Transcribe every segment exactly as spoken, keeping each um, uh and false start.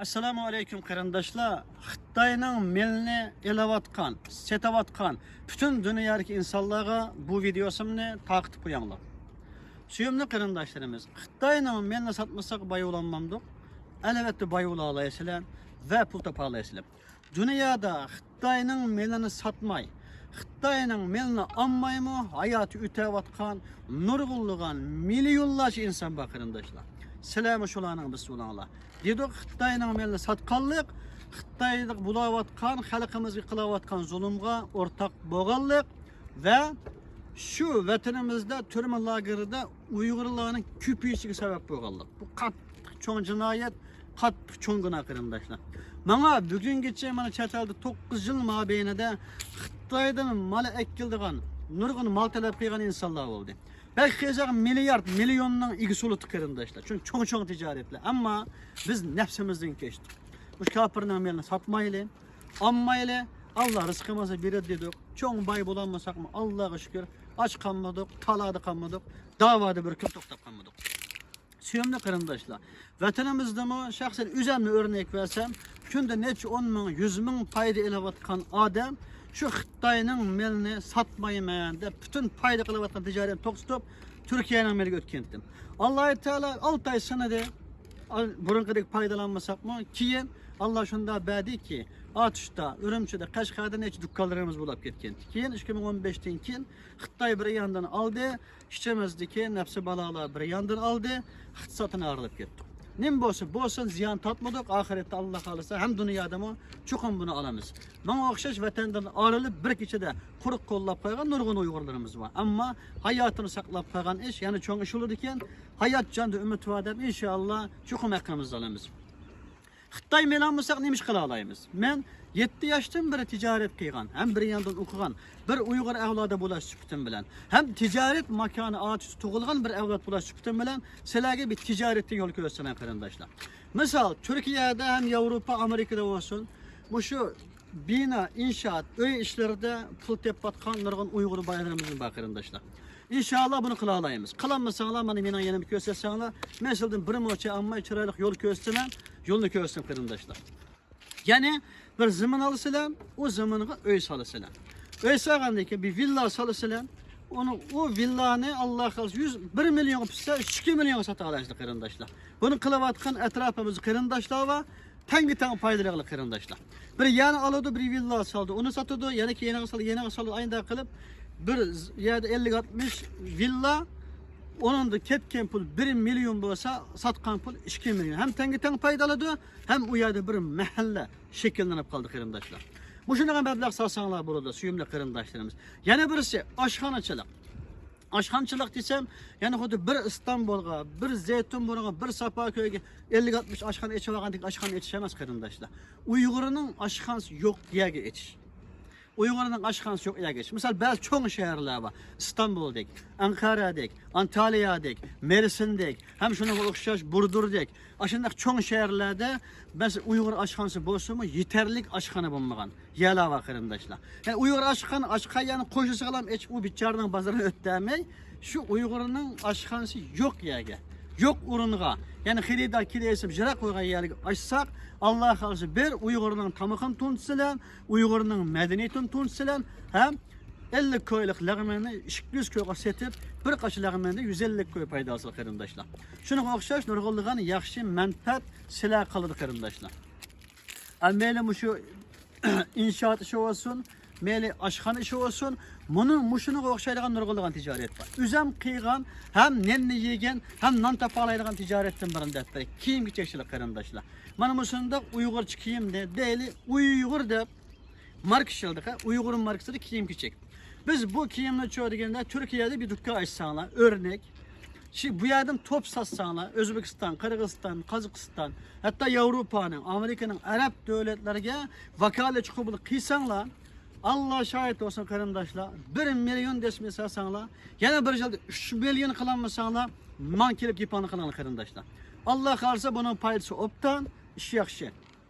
ئەسسالامۇ ئەلەيكۇم قېرىنداشلار. خىتاينىڭ مېلىنى ئېلىۋاتقان، سېتىۋاتقان پۈتۈن دۇنيادىكى ئىنسانلارغا بۇ ۋىدېيوسىمنى تارقىتىپ قويۇڭلار. سۆيۈملۈك قېرىنداشلىرىمىز، خىتاينىڭ مېلىنى ساتمىساق باي بولالمامدۇق؟ ئەلۋەتتە باي بولالايسىلەر ۋە پۇل تاپالايسىلەر. دۇنيادا خىتاينىڭ مېلىنى ساتماي، خىتاينىڭ مېلىنى ئالمايمۇ ھاياتى ئۆتەۋاتقان نۇرغۇنلىغان مىليونلارچە ئىنسان بار قېرىنداشلار. سىلەرمۇ شۇلارنىڭ بىرسى بولۇڭلار. دېدۇق، خىتاينىڭ مېلىنى ساتقانلىق، خىتايدا بولۇۋاتقان خەلقىمىزگە قىلىۋاتقان زۇلۇمغا ئورتاق بولغانلىق ۋە شۇ ۋەتىنىمىزدە تۈرمە لاگېرىدا ئۇيغۇرلارنىڭ كۆپىيىشىگە سەۋەب بولغانلىق. بۇ قاتتىق چوڭ جىنايەت، قاتتىق چوڭ گۇناھ قېرىنداشلار. ماڭا بۈگۈنگىچە مانا چەت ئەلدە توققۇز يىل مابەينىدە خىتايدىن مال ئەكېلىدىغان، نۇرغۇن مال تەلەپ قىلغان ئىنسانلار بولدى. بەك قىزىق مىليارد، مىليوننىڭ ئىگىسى بولۇپتۇ قېرىنداشلار. چۈنكى چوڭ-چوڭ تىجارەتلەر. ئەمما بىز نەپسىمىزدىن كەچتۇق. مۇشۇ كاپىرنىڭ مېلىنى ساتمايلى، ئالمايلى. ئاللا رىزقىمىزنى بېرىدۇ دېدۇق. چوڭ باي بولالمىساقمۇ، ئاللاغا شۈكۈر، ئاچ قالمىدۇق، تالادا قالمىدۇق، داۋادا بىر كۈن توختاپ قالمىدۇق. سۆيۈملۈك قېرىنداشلار، ۋەتىنىمىزدىمۇ شەخسەن ئۆزۈمنى ئۆرنەك بەرسەم، كۈندە نەچچە ئون مىڭ، يۈز مىڭ پايدا ئېلىۋاتقان ئادەم شۇ خىتاينىڭ مېلىنى ساتمايمەن دەپ پۈتۈن پايدا قىلىۋاتقان تىجارەتنى توختىتىپ، تۈركىيەنىڭ مېلىگە ئۆتكەنتىم. ئاللا تائالا ئالتە ئاي سىنىدى. ئال-، بۇرۇنقىدەك پايدىلانمىساقمۇ، كېيىن ئاللا شۇنداق بەردىكى، ئاتۇشتا، ئۈرۈمچىدە، قەشقەردە نەچچە دۇكانلىرىمىز بولاپ كەتكەنتى. كېيىن ئىككى مىڭ ئون بەشتىن كېيىن خىتاي بىر ياندىن ئالدى، ئىچىمىزدىكى نەپسى بالالار بىر ياندىن ئالدى، ئىقتىسادتىن ئايرىلىپ كەتتۇق. نېمە بولسا بولسۇن، زىيان تارتمىدۇق، ئاخىرەتتە ئاللا خالىسا ھەم دۇنيادىمۇ چوقۇم بۇنى ئالىمىز. ماڭا ئوخشاش ۋەتەندىن ئايرىلىپ بىر كېچىدە قۇرۇق قوللاپ قويغان نۇرغۇن ئۇيغۇرلىرىمىز بار. ئەمما ھاياتىنى ساقلاپ قالغان ئىش يەنە چوڭ ئىش بولىدىكەن. ھايات جاندا ئۈمىد بار دەپ ئىنشائاللا چوقۇم ھەققىمىزنى ئالىمىز. خىتاي مېلىنى ئالمىساق نېمە ئىش قىلالايمىز؟ مەن يەتتە ياشتىن بېرى تىجارەت قىلغان ھەم بىر ياندىن ئوقۇغان بىر ئۇيغۇر ئەۋلادى بولاش سۈپىتىم بىلەن ھەم تىجارەت ماكانى ئاتۇشىدا تۇغۇلغان بىر ئەۋلاد بولاش سۈپىتىم بىلەن سىلەرگە بىر تىجارەتتىن يول كۆرسىتىمەن قېرىنداشلار. مىسال، تۈركىيەدە ھەم ياۋروپا، ئامېرىكىدا بولسۇن، مۇشۇ بىنا، ئىنشائات، ئۆي ئىشلىرىدا پۇل تېپىۋاتقان نۇرغۇن ئۇيغۇر بايلىرىمىزمۇ بار قېرىنداشلار. ئىنشائاللا بۇنى قىلالايمىز. قىلالمىساڭلار مانا مېنىڭ يېنىمنى كۆرسەتسەڭلار، مەن سىلەردىن بىر موچە ئالماي چىرايلىق يول كۆرسىتىمەن، يولنى كۆرسىتىمەن قېرىنداشلار. يەنى بىر زېمىن ئالىسىلەر، ئۇ زېمىنغا ئۆي سالىسىلەر. ئۆي سالغاندىن كېيىن بىر ۋىللا سالىسىلەر. ئۇنى، ئۇ ۋىللانى ئاللا خالىسا يۈز، بىر مىليونغا پۈتسە، ئۈچ ئىككى مىليونغا ساتالايسىلەر قېرىنداشلار. بۇنى قىلىۋاتقان ئەتراپىمىزدا قېرىنداشلار بار. تەڭگە تەڭ پايدىلىنىڭلار قېرىنداشلار. بىر يەرنى ئالىدۇ، بىر ۋىللا سالىدۇ، ئۇنى ساتىدۇ، يەنە كېيىنىگە سالىدۇ، يەنىگە سالىدۇ، ئاينداق قىلىپ بىر ز-، يەردە ئەللىك ئاتمىش ۋىللا، ئۇنىڭدا كەتكەن پۇل بىر مىليون بولسا، ساتقان پۇل ئىككى مىليون. ھەم تەڭگە تەڭ پايدا ئالىدۇ، ھەم ئۇ يەردە بىر مەھەللە شەكىللىنىپ قالدى قېرىنداشلار. مۇشۇنىڭغا مەبلەغ سالساڭلار بولىدۇ، سۆيۈملۈك قېرىنداشلىرىمىز. يەنە بىرسى ئاشخانىچىلىق. ئاشخانىچىلىق دېسەم، يەنە خۇددى بىر ئىستانبۇلغا، بىر زەيتۇنبۇرنۇغا، بىر ساپاكۆيگە ئەللىك ئاتمىش ئاشخانا ئېچىۋالغاندەك ئاشخانا ئېچىش ئەمەس قېرىنداشلار. ئۇيغۇرنىڭ ئاشخانىسى يوق يەرگە ئېچىش. ئۇيغۇرنىڭ ئاشخانىسى يوق يەرگە ئېچىش. مىسال، بەزى چوڭ شەھەرلەر بار. ئىستانبۇلدەك، ئەنقەرەدەك، ئانتالىيەدەك، مېرسىندەك، ھەم شۇنىڭغا ئوخشاش بۇردۇردەك، ئاشۇنداق چوڭ شەھەرلەردە بەس ئۇيغۇر ئاشخانىسى بولسىمۇ، يېتەرلىك ئاشخانا بولمىغان يەرلەر بار قېرىنداشلار. يەنى ئۇيغۇر ئاشخانا، ئاشخانا يەنى قوشنىسىغا ئېچىپ، ئۇ بىچارىنىڭ بازىرىنى ئۆتەلمەي، شۇ ئۇيغۇرنىڭ ئاشخانىسى يوق يەرگە، يوق ئورۇنغا، يەنى خېرىدار كېلەلمىسە يىراق قويغان يەرگە ئاچساق، ئاللا خالىسا بىر ئۇيغۇرنىڭ تامىقىنى تونۇتىسىلەر، ئۇيغۇرنىڭ مەدەنىيىتىنى تونۇتىسىلەر ھەم ئەللىك كويلۇق لەغمەننى ئىككى يۈز كويغا سېتىپ، بىر قاچا لەغمەندىن يۈز ئەللىك كوي پايدا ئالىسىلەر قېرىنداشلار. شۇنىڭغا ئوخشاش نۇرغۇنلىغان ياخشى مەنپەئەت سىلەرگە قالىدۇ قېرىنداشلار. ئە، مەيلى مۇشۇ ئىنشائات ئىشى بولسۇن، مەيلى ئاشخانا ئىشى بولسۇن، مۇنىڭ، مۇشۇنىڭغا ئوخشايدىغان نۇرغۇنلىغان تىجارەت بار. ئۆزەم قىلغان ھەم نەننى يېگەن ھەم نان تاپالايدىغان تىجارەتتىن بىرىنى دەپ بېرەي. كىيىم-كېچەكچىلىك قېرىنداشلار. مانا مۇشۇنداق ئۇيغۇرچە كىيىمنى دەيلى، ئۇيغۇر دەپ ماركا ئىشلىدۇق، ھە، ئۇيغۇر ماركىسىدا كىيىم-كېچەك. بىز بۇ كىيىمنى چۆ دېگەندە، تۈركىيەدە بىر دۇكان ئاچساڭلار، ئۆرنەك، شى-، بۇ يەردىن توپ ساتساڭلار، ئۆزبېكىستان، قىرغىزىستان، قازاقىستان، ھەتتا ياۋروپانىڭ، ئامېرىكىنىڭ ئەرەب دۆلەتلىرىگە ۋاكالەتچى قوبۇل قىلساڭلار، ئاللا شاھىت بولسۇن قېرىنداشلار، بىر مىليون دېسىمى سالساڭلار، يەنە بىر يىلدا ئۈچ مىليون قىلالمىساڭلار، ماڭا كېلىپ گېپىڭلارنى قىلىڭلار قېرىنداشلار. ئاللا خالىسا بۇنىڭ پايدىسى ئوبدان، ئىش ياخشى.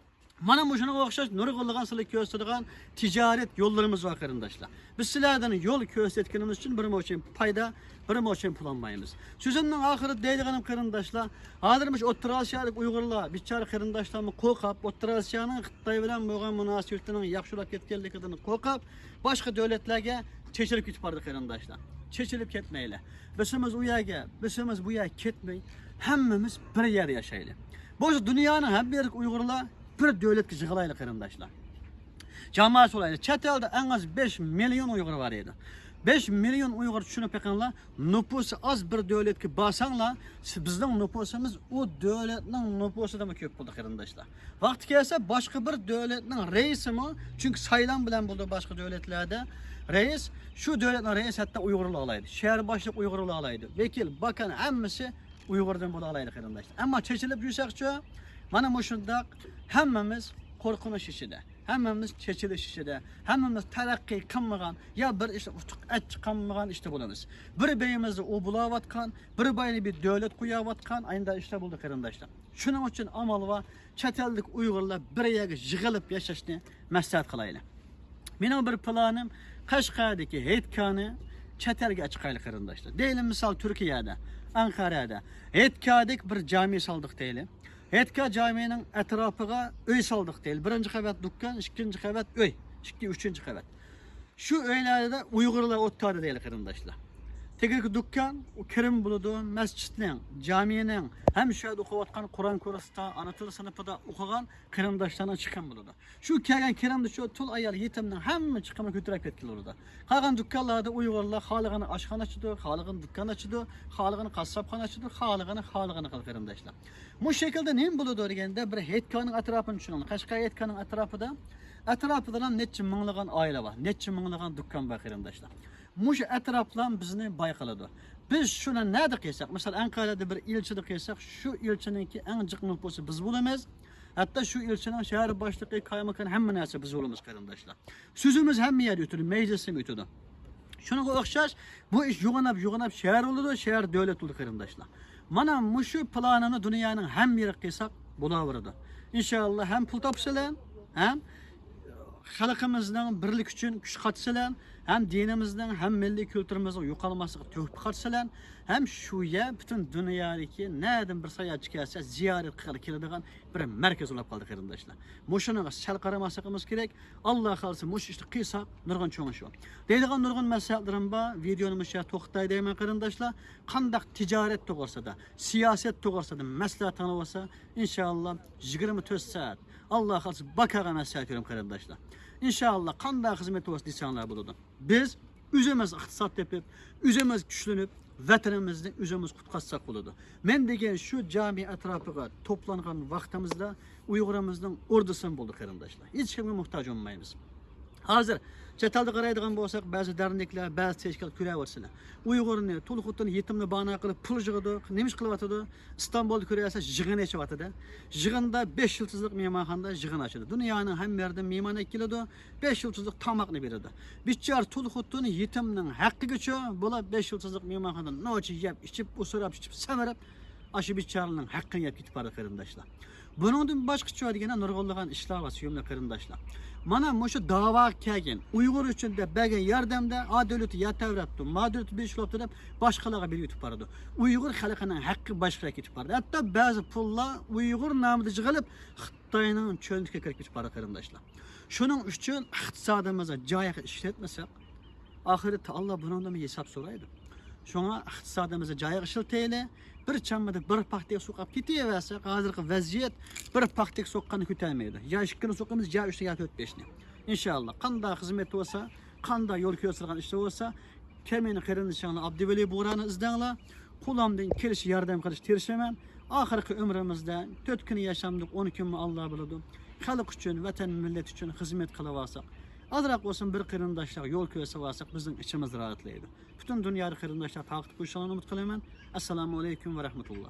مانا مۇشۇنىڭغا ئوخشاش نۇرغۇنلىغان سىلەرگە كۆرسىتىدىغان تىجارەت يوللىرىمىز بار، قېرىنداشلار. بىز سىلەردىن يول كۆرسەتكىنىمىز ئۈچۈن بىر موچەن پايدا، بىر موچەن پۇل ئالمايمىز. سۆزۈمنىڭ ئاخىرىدا دەيدىغىنىم، قېرىنداشلار، ھازىر مۇشۇ ئوتتۇرا ئاسىيادىكى ئۇيغۇرلار، بىچارە قېرىنداشلارمۇ قورقۇپ، ئوتتۇرا ئاسىيانىڭ خىتاي بىلەن بولغان مۇناسىۋىتىنىڭ ياخشىلاپ كەتكەنلىكىدىن قورقۇپ، باشقا دۆلەتلەرگە چېچىلىپ كېتىپ بارىدۇ، قېرىنداشلار. چېچىلىپ كەتمەيلى. بىسىمىز ئۇ يەرگە، بىسىمىز بۇ يەرگە كەتمەي، ھەممىمىز بىر يەردە ياشايلى. بولسا دۇنيانىڭ ھەممە يېرىدىكى ئۇيغۇرلار بىر دۆلەتكە يىغىلايلى، قېرىنداشلار. جامائەت بولايلى. چەت ئەلدە ئەڭ ئاز بەش مىليون ئۇيغۇر بار ئىدى. بەش مىليون ئۇيغۇر، چۈشىنىپ بېقىڭلار، نوپۇسى ئاز بىر دۆلەتكە بارساڭلار، سى-، بىزنىڭ نوپۇسىمىز ئۇ دۆلەتنىڭ نوپۇسىدىنمۇ كۆپ بولىدۇ، قېرىنداشلار. ۋاقتى كەلسە، باشقا بىر دۆلەتنىڭ رەئىسىمۇ، چۈنكى سايلام بىلەن بولىدۇ باشقا دۆلەتلەردە رەئىس، شۇ دۆلەتنىڭ رەئىسى ھەتتا ئۇيغۇر بولالايدۇ، شەھەر باشلىقى ئۇيغۇر بولالايدۇ، ۋەكىل، باكان ھەممىسى ئۇيغۇردىن بولالايدۇ، قېرىنداشلار. ئەمما چېچىلىپ يۈرسەكچۇ، مانا مۇشۇنداق ھەممىمىز قورقۇنچ ئىچىدە، ھەممىمىز چېچىلىش ئىچىدە، ھەممىمىز تەرەققىي قىلمىغان، يا بىر ئىشتا ئۇتۇق ئەچ قالمىغان ئىشتا بولىمىز. بىر بېيىمىزنى ئۇ بۇلاۋاتقان، بىر باينى بىر دۆلەت قويۇۋاتقان ئاينىدا ئىشلار بولدى، قېرىنداشلار. شۇنىڭ ئۈچۈن ئامال بار، چەت ئەلدىكى ئۇيغۇرلار بىر يەرگە يىغىلىپ ياشاشنى مەسلىھەت قىلايلى. مېنىڭ بىر پىلانىم قەشقەردىكى ھېيتكانى چەت ئەلگە ئەچىقايلى، قېرىنداشلار. دەيلى، مىسال، تۈركىيەدە، ئەنقەرەدە ھېيتكادەك بىر جامى سالدۇق دەيلى. ھېيتكا جامىنىڭ ئەتراپىغا ئۆي سالدۇق دەيلى. بىرىنچى قەۋەت دۇكان، ئىككىنچى قەۋەت ئۆي، ئىككى، ئۈچىنچى قەۋەت. شۇ ئۆيلەردە ئۇيغۇرلار ئولتۇرىدۇ دەيلى، قېرىنداشلار. تېگىدىكى دۇكان، ئۇ كىرىم بولىدۇ، مەسچىتنىڭ، جامىنىڭ، ھەم شۇ يەردە ئوقۇۋاتقان قۇرئان كۇرسىدا، ئانا تىل سىنىپىدا ئوقۇغان قېرىنداشلارنىڭ چىقىمى بولىدۇ. شۇ كەلگەن كىرىمدە شۇ تۇل ئايال يېتىمنىڭ ھەممە چىقىمى كۆتۈرۈپ كەتكىلى بولىدۇ. قالغان دۇكانلاردا ئۇيغۇرلار خالىغىنى ئاشخانا ئاچىدۇ، خالىغىنى دۇكان ئاچىدۇ، خالىغىنى قاسساپخانا ئاچىدۇ، خالىغىنى، خالىغىنى قىلىدۇ، قېرىنداشلار. مۇشۇ شەكىلدە نېمە بولىدۇ دېگەندە، بىر ھېيتكانىڭ ئەتراپىنى چۈشىنىڭلار. قەشقەر ھېيتكانىڭ ئەتراپىدا، ئەتراپىدا نەچچە مىڭلىغان ئائىلە بار، نەچچە مىڭلىغان دۇكان بار، قېرىنداشلار. مۇشۇ ئەتراپلار بىزنى باي قىلىدۇ. بىز شۇنى نەدە قىلساق، مىسال، ئەنقەرەدە بىر ئىلچىدە قىلساق، شۇ ئىلچىنىڭكى ئەڭ جىق نوپۇسى بىز بولىمىز. ھەتتا شۇ ئىلچىنىڭ شەھەر باشلىقى، كايماكان، ھەممە نەرسە بىز بولىمىز، قېرىنداشلار. سۆزىمىز ھەممە يەردە ئۆتىدۇ، مەجلىسىمۇ ئۆتىدۇ. شۇنىڭغا ئوخشاش بۇ ئىش يوغىناپ، يوغىناپ شەھەر بولىدۇ، شەھەر دۆلەت بولىدۇ، قېرىنداشلار. مانا مۇشۇ پىلانىنى دۇنيانىڭ ھەممە يېرىگە قىلساق بولاۋېرىدۇ. ئىنشاللا ھەم پۇل تاپىسىلەر، ھەم خەلقىمىزنىڭ بىرلىكى ئۈچۈن كۈچ قاتىسىلەر، ھەم دىنىمىزنىڭ، ھەم مىللىي كۈلتۈرىمىزنىڭ يوقالماسلىقىغا تۆھپە قاتىسىلەر، ھەم شۇ يەر پۈتۈن دۇنيادىكى نەدىن بىر ساياھەتچى كەلسە زىيارەت قىلغىلى كېلىدىغان بىر مەركەز بولۇپ قالدى، قېرىنداشلار. مۇشۇنىڭغا سەل قارىماسلىقىمىز كېرەك. ئاللا خالىسا مۇشۇ ئىشنى قىلساق نۇرغۇن چوڭ ئىش بار. دەيدىغان نۇرغۇن مەسلىھەتلىرىم بار. ۋىدېونى مۇشۇ يەردە توختىتاي دەيمەن، قېرىنداشلار. قانداق تىجارەت توغرىسىدا، سىياسەت توغرىسىدا مەسلىھەتىڭلار بولسا، ئىنشاللا يىگىرمە تۆت سائەت، ئاللا خالىسا، باكاغا مەسلىھەت بېرىمەن، قېرىنداشلار. ئىنشاللا قانداق خىزمەت بولسا دېسەڭلار بولىدۇ. بىز ئۆزىمىز ئىقتىساد تېپىپ، ئۆزىمىز كۈچلىنىپ، ۋەتىنىمىزنى ئۆزىمىز قۇتقۇزساق بولىدۇ. مەن دېگەن شۇ جامى ئەتراپىغا توپلانغان ۋاقتىمىزدا ئۇيغۇرىمىزنىڭ ئوردىسىمۇ بولدى، قېرىنداشلار. ھېچكىمگە موھتاج بولمايمىز. ھازىر چەت ئەلدە قارايدىغان بولساق، بەزى دەرنەكلەر، بەزى تەشكىلات كۆرۈۋاتىسىلەر. ئۇيغۇرنى، تۇل خوتۇن، يېتىمنى بانا قىلىپ پۇل يىغىدۇ. نېمە ئىش قىلىۋاتىدۇ؟ ئىستانبۇلدا كۆرۈۋاتسا، يىغىن ئېچىۋاتىدۇ. يىغىندا بەش يۇلتۇزلۇق مېھمانخانىدا يىغىن ئاچىدۇ. دۇنيانىڭ ھەممە يېرىدىن مېھمان ئەكېلىدۇ. بەش يۇلتۇزلۇق تاماقنى بېرىدۇ. بىچارە تۇل خوتۇن يېتىمنىڭ ھەققىگىچۇ بۇلار بەش يۇلتۇزلۇق مېھمانخانىدا نوچى يەپ، ئىچىپ، ئۇسراپ، ئىچىپ، سەمرەپ، ئاشۇ بىچارىنىڭ ھەققىنى يەپ كېتىپ بارىدۇ، قېرىنداشلار. بۇنىڭدىن باشقىچە دېگەندە نۇرغۇنلىغان ئىشلار بار، سۆيۈملۈك قېرىنداشلار. مانا مۇشۇ داۋاغا كەلگەن، ئۇيغۇر ئۈچۈن دەپ بەرگەن ياردەمدە، ئا دۆلىتى يەر تەۋرەپتۇ، ما دۆلىتى بىر ئىش بوپتۇ دەپ باشقىلارغا بېرىپ كېتىپ بارىدۇ. ئۇيغۇر خەلقىنىڭ ھەققى باشقىلارغا كېتىپ بارىدۇ. ھەتتا بەزى پۇللار ئۇيغۇر نامىدا يىغىلىپ، خىتاينىڭ چۆنىتىگە كىرىپ كېتىپ بارىدۇ، قېرىنداشلار. شۇنىڭ ئۈچۈن ئىقتىسادىمىزنى جايىغا ئىشلەتمىسەك، ئاخىرەتتە ئاللا بۇنىڭدىنمۇ ھېساب سورايدۇ. شۇڭا ئىقتىسادىمىزنى جايىغا ئىشلىتەيلى. بىر چاممىدا بىر پاختەك سوقۇپ كېتىۋەرسەك، ھازىرقى ۋەزىيەت بىر پاختەك سوققاننى كۆتەرمەيدۇ. يا ئىككىنى سوقىمىز، يا ئۈچنى، يا تۆت، بەشنى. ئىنشاللا، قانداق خىزمەت بولسا، قانداق يول كۆرسىتىدىغان ئىشلار بولسا، كەمىنە قېرىندىشىڭلار ئابدۇۋەلى بۇغرانى ئىزدەڭلار. قولۇمدىن كېلىشىچە ياردەم قىلىشقا تىرىشىمەن. ئاخىرقى ئۆمرىمىزدە تۆت كۈن ياشامدۇق، ئون كۈنمۇ ئاللا بىلىدۇ. خەلق ئۈچۈن، ۋەتەن، مىللەت ئۈچۈن خىزمەت قىلىۋالساق، ئازراق بولسۇن بىر قېرىنداشلارغا يول كۆرسىتىۋالساق، بىزنىڭ ئىچىمىز راھەتلەيدۇ. پۈتۈن دۇنيادا قېرىنداشلار پاكىت بولۇشىڭلارنى ئۈمىد قىلىمەن. ئەسسالامۇ ئەلەيكۇم ۋە رەھمەتۇللا.